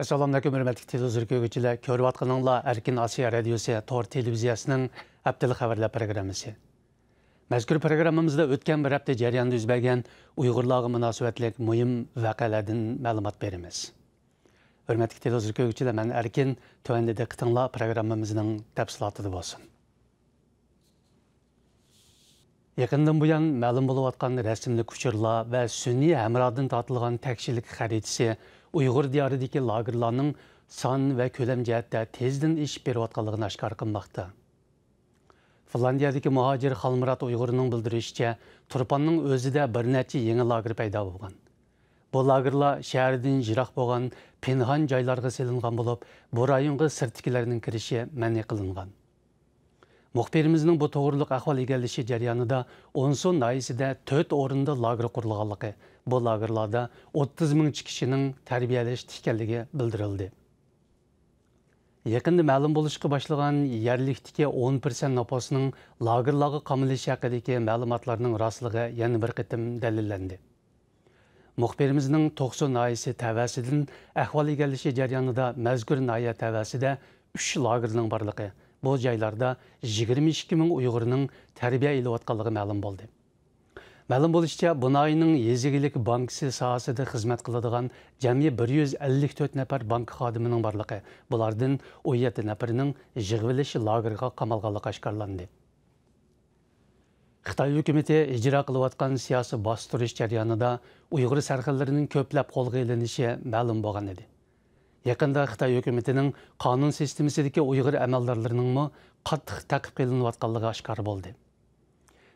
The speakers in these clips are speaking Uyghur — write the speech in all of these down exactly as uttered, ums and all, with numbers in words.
ئەسسالامۇئەلەيكۇم، ھۆرمەتلىك تېلېۋىزور كۆرگۈچىلەر. كۆرۈۋاتقىنىڭلار ئەركىن ئاسىيا رادىيوسى تور تېلېۋىزىيەسىنىڭ ھەپتىلىك خەۋەرلەر پروگراممىسى. مەزكۇر پروگراممىمىزدا ئۆتكەن بىر ھەپتە جەريانىدا يۈز بەرگەن ئۇيغۇرلارغا مۇناسىۋەتلىك مۇھىم ۋەقەلەردىن مەلۇمات بېرىمىز. ھۆرمەتلىك تېلېۋىزور كۆرگۈچىلەر، مەن ئەركىن. تۆۋەندە دىققىتىڭلار پروگراممىمىزنىڭ تەپسىلاتىدا بولسۇن. يېقىندىن بۇيان مەلۇم بولۇۋاتقان رەسىملىك ئۇچۇرلار ۋە سۈنئىي ھەمراھدىن تارتىلغان تەكشىلىك خەرىتىسى ئۇيغۇر دىيارىدىكى لاگېرلارنىڭ سان ۋە كۆلەم جەھەتتە تېزدىن ئېشىپ بېرىۋاتقانلىقىنى ئاشكارا قىلماقتا. فىنلاندىيەدىكى مۇھاجىر خالمۇرات ئۇيغۇرنىڭ بىلدۈرۈشىچە، تۇرپاننىڭ ئۆزىدە بىر نەچچە يېڭى لاگېر پەيدا بولغان. بۇ لاگېرلار شەھەردىن يىراق بولغان پىنھان جايلارغا سېلىنغان بولۇپ، بۇ رايونغا سىرتتىكىلەرنىڭ كىرىشى مەنئى قىلىنغان. مۇخبىرىمىزنىڭ بۇ توغرۇلۇق ئەھۋال ئىگىلىشى جەريانىدا ئونسۇ ناھىيەسىدە تۆت ئورۇندا لاگېر قۇرۇلغانلىقى، بۇ لاگېرلاردا ئوتتۇز مىڭچە كىشىنىڭ تەربىيەلىنىشتە ئىكەنلىكى بىلدۈرۈلدى. يېقىندا مەلۇم بولۇشقا باشلىغان يەرلىكتىكى ئون پىرسەنت نوپۇسنىڭ لاگېرلارغا قامىلىشى ھەققىدىكى مەلۇماتلارنىڭ راستلىقى يەنە بىر قېتىم دەلىللەندى. مۇخبىرىمىزنىڭ توقسۇ ناھىيەسى تەۋەسىدىن ئەھۋال ئىگىلىشى جەريانىدا مەزكۇر ناھىيە تەۋەسىدە ئۈچ لاگېرنىڭ بارلىقى، بۇ جايلاردا يىگىرمە ئىككى مىڭ ئۇيغۇرنىڭ تەربىيە ئېلىۋاتقانلىقى مەلۇم بولدى. مەلۇم بولۇشىچە، بۇ ناھىيەنىڭ يېزا ئىگىلىك بانكىسى ساھەسىدە خىزمەت قىلىدىغان جەمئىي بىر يۈز ئەللىك تۆت نەپەر بانكا خادىمىنىڭ بارلىقى، بۇلاردىن ئون يەتتە نەپىرىنىڭ يىغىۋېلىش لاگېرىغا قامالغانلىقى ئاشكارىلاندى. خىتاي ھۆكۈمىتى ئىجرا قىلىۋاتقان سىياسىي باستۇرۇش جەريانىدا ئۇيغۇر سەرخىللىرىنىڭ كۆپلەپ قولغا ئېلىنىشى مەلۇم بولغان ئىدى. يېقىندا خىتاي ھۆكۈمىتىنىڭ قانۇن سىستېمىسىدىكى ئۇيغۇر ئەمەلدارلىرىنىڭمۇ قاتتىق تەقىب قىلىنىۋاتقانلىقى ئاشكارا بولدى.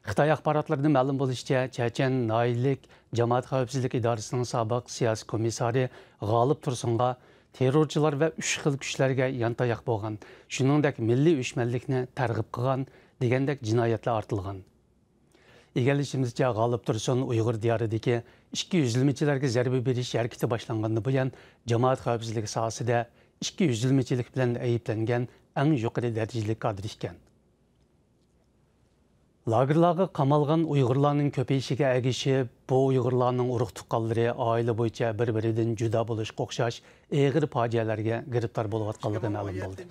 خىتاي ئاخباراتلىرىدىن مەلۇم بولۇشىچە، چەچەن ناھىيەلىك جامائەت خەۋپسىزلىك ئىدارىسىنىڭ سابىق سىياسىي كومىسسارى غالىب تۇرسۇنغا تېررورچىلار ۋە ئۈچ خىل كۈچلەرگە يانتاياق بولغان، شۇنىڭدەك مىللىي ئۆچمەنلىكنى تەرغىب قىلغان دېگەندەك جىنايەتلەر ئارتىلغان. ئىگىلىشىمىزچە، غالىب تۇرسۇن ئۇيغۇر دىيارىدىكى ئىككى يۈزلىمىچىلەرگە زەربە بېرىش ھەرىكىتى باشلانغاندىن بۇيان، جامائەت خەۋپسىزلىكى ساھەسىدە ئىككى يۈزلىمىچىلىك بىلەن ئەيىبلەنگەن ئەڭ يۇقىرى دەرىجىلىك كادىر ئىكەن. لاگېرلارغا قامالغان ئۇيغۇرلارنىڭ كۆپىيىشىگە ئەگىشىپ، بۇ ئۇيغۇرلارنىڭ ئۇرۇق-تۇغقانلىرى ئائىلە بويىچە بىر-بىرىدىن جۇدا بولۇشقا ئوخشاش ئېغىر پاجىئەلەرگە گىرىپتار بولۇۋاتقانلىقى مەلۇم بولدى.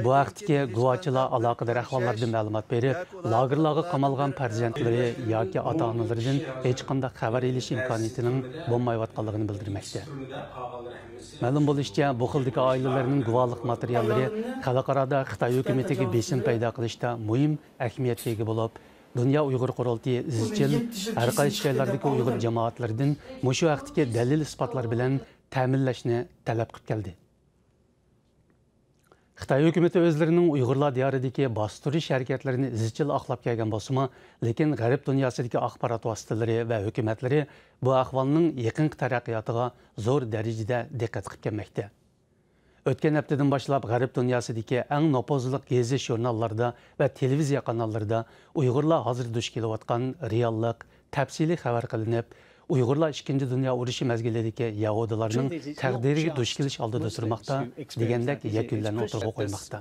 بۇ ھەقتىكى گۇۋاھچىلار ئالاقىدار ئەھۋاللاردىن مەلۇمات بېرىپ، لاگېرلارغا قامالغان پەرزەنتلىرى ياكى ئاتا-ئانىلىرىدىن ھېچقانداق خەۋەر ئېلىش ئىمكانىيىتىنىڭ بولمايۋاتقانلىقىنى بىلدۈرمەكتە. مەلۇم بولۇشىچە، بۇ خىلدىكى ئائىلىلەرنىڭ گۇۋاھلىق ماتېرىياللىرى خەلقئارادا خىتاي ھۆكۈمىتىگە بېسىم پەيدا قىلىشتا مۇھىم ئەھمىيەتكە ئىگە بولۇپ، دۇنيا ئۇيغۇر قۇرۇلتىيى ئىزچىل ھەر قايسى جايلاردىكى ئۇيغۇر جامائەتلىرىدىن مۇشۇ ھەقتىكى دەلىل-ئىسپاتلار بىلەن تەمىنلەشنى تەلەپ قىلىپ كەلدى. خىتاي ھۆكۈمىتى ئۆزلىرىنىڭ ئۇيغۇرلار دىيارىدىكى باستۇرۇش ھەرىكەتلىرىنى ئىزچىل ئاقلاپ كەلگەن بولسىمۇ، لېكىن غەرب دۇنياسىدىكى ئاخبارات ۋاسىتىلىرى ۋە ھۆكۈمەتلىرى بۇ ئەھۋالنىڭ يېقىنقى تەرەققىياتىغا زور دەرىجىدە دىققەت قىلىپ كەلمەكتە. ئۆتكەن ھەپتىدىن باشلاپ غەرب دۇنياسىدىكى ئەڭ نوپۇزلۇق گېزىت-ژۇرناللاردا ۋە تېلېۋىزىيە قاناللىرىدا ئۇيغۇرلار ھازىر دۇچ كېلىۋاتقان رېئاللىق تەپسىلىي خەۋەر قىلىنىپ، ئۇيغۇرلار ئىككىنچى دۇنيا ئۇرۇشى مەزگىلىدىكى يەھۇدىيلارنىڭ تەقدىرىگە دۇچ كېلىش ئالدىدا تۇرماقتا دېگەندەك يەكۈنلەرنى ئوتتۇرىغا قويماقتا.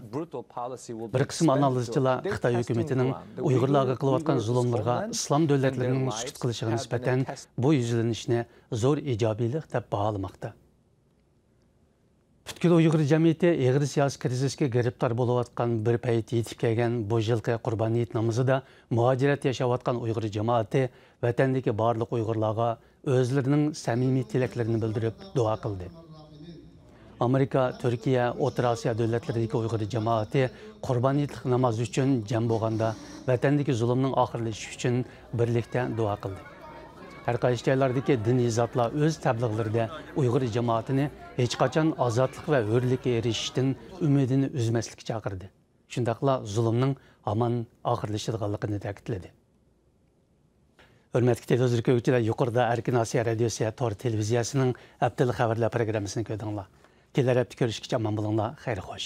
بىر قىسىم ئانالىزچىلار خىتاي ھۆكۈمىتىنىڭ ئۇيغۇرلارغا قىلىۋاتقان زۇلۇملىرىغا ئىسلام دۆلەتلىرىنىڭ سۈكۈت قىلىشىغا نىسبەتەن بۇ يۈزلىنىشنى زور ئىجابىيلىق دەپ باھالىماقتا. پۈتكۈل ئۇيغۇر جەمئىيىتى ئېغىر سىياسىي كىرىزىسكە گىرىپتار بولۇۋاتقان بىر پەيت يېتىپ كەلگەن بۇ يىلقى قۇربان ھېيت نامىزىدا مۇھاجىرەتتە ياشاۋاتقان ئۇيغۇر جامائىتى ۋەتەندىكى بارلىق ئۇيغۇرلارغا ئۆزلىرىنىڭ سەمىمىي تىلەكلىرىنى بىلدۈرۈپ دۇئا قىلدى. ئامېرىكا، تۈركىيە، ئوتتۇرا ئاسىيا دۆلەتلىرىدىكى ئۇيغۇر جامائىتى قۇربان ھېيتلىق ناماز ئۈچۈن جەم بولغاندا، ۋەتەندىكى زۇلۇمنىڭ ئاخىرلىشىشى ئۈچۈن بىرلىكتە دۇئا قىلدى. ھەر قايسى جايلاردىكى دىنىي زاتلار ئۆز تەبلىغلىرىدە ئۇيغۇر جامائىتىنى ھېچقاچان ئازادلىق ۋە ھۆرلۈككە ئېرىشىشتىن ئۈمىدىنى ئۈزمەسلىككە چاقىردى. شۇنداقلا زۇلۇمنىڭ ھامان ئاخىرلىشىدىغانلىقىنى تەكىتلىدى. ھۆرمەتلىك تېلېۋىزور كۆرگۈچىلەر، يۇقىرىدا ئەركىن ئاسىيا رادىيوسى تور تېلېۋىزىيەسىنىڭ ھەپتىلىك خەۋەرلەر پروگراممىسىنى كۆردۈڭلار. كېلەر ھەپتە كۆرۈشكىچە ئامان بولۇڭلار، خەير خوش.